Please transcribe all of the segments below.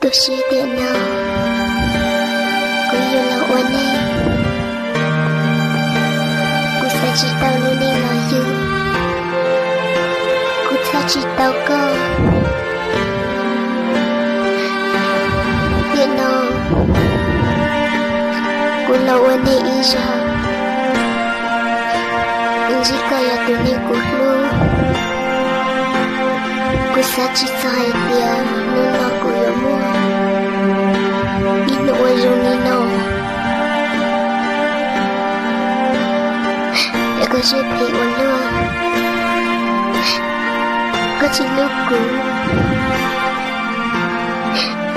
Lub sij hawm no kuv yug los ua neeg, kuv xav tsis tau lub neej los yug, kuv txhawj tsis tau koj. Tiam no kuv los ua neeg ib zaug, kuv ntsib koj yog tus neeg kuv hlub. Kuv xav tsis txog hais tias hnub no kuv yuav muaj ib hnub ua zoo li no. Es koj siab phem ua luaj, koj tsis hlub kuv,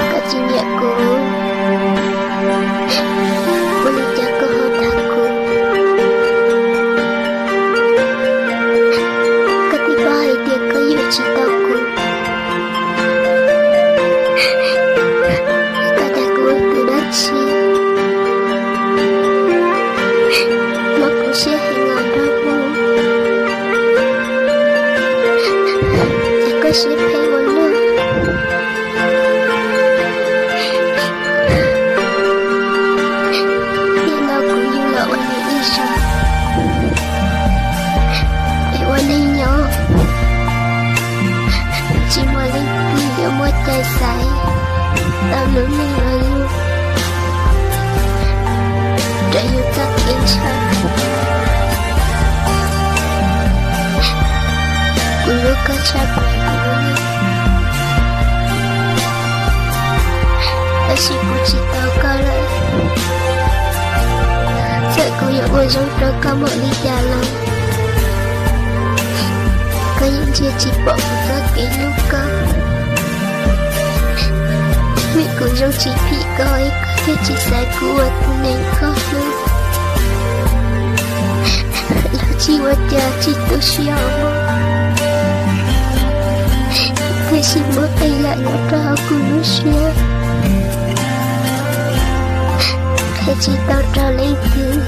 koj tsis nyiam kuv, ua li cas koj ho tham kuv? Koj twb paub hais tias koj yuav tsis tau kuv, koj dag kuv ua tus dab tsi? Mob kuv siab heev los nrog kuv, es koj siab phem ua luaj. Tiam no kuv yug los ua neeg ib zaug, es ua neeg nyob tsis muaj leej twg yuav muaj cai xaiv tau lub neej los yug raws yus txoj kev ntshaw. Kuv hlub koj tshaj plaws kuv lub neej, tab sis kuv tsis tau koj lawm. Txawm kuv yuav ua zoo rau koj npaum li cas los koj yeej ntsia tsis pom kuv txoj kev hlub koj. Vim kuv zoo tsis phim koj es koj thiaj tsis xaiv kuv ua tus neeg koj hlub. Yog tsis ua cas tsis tu siab os mog, tiam sis muaj qee yam nyob rau hauv kuv lub siab qhia tsis tau rau leej twg.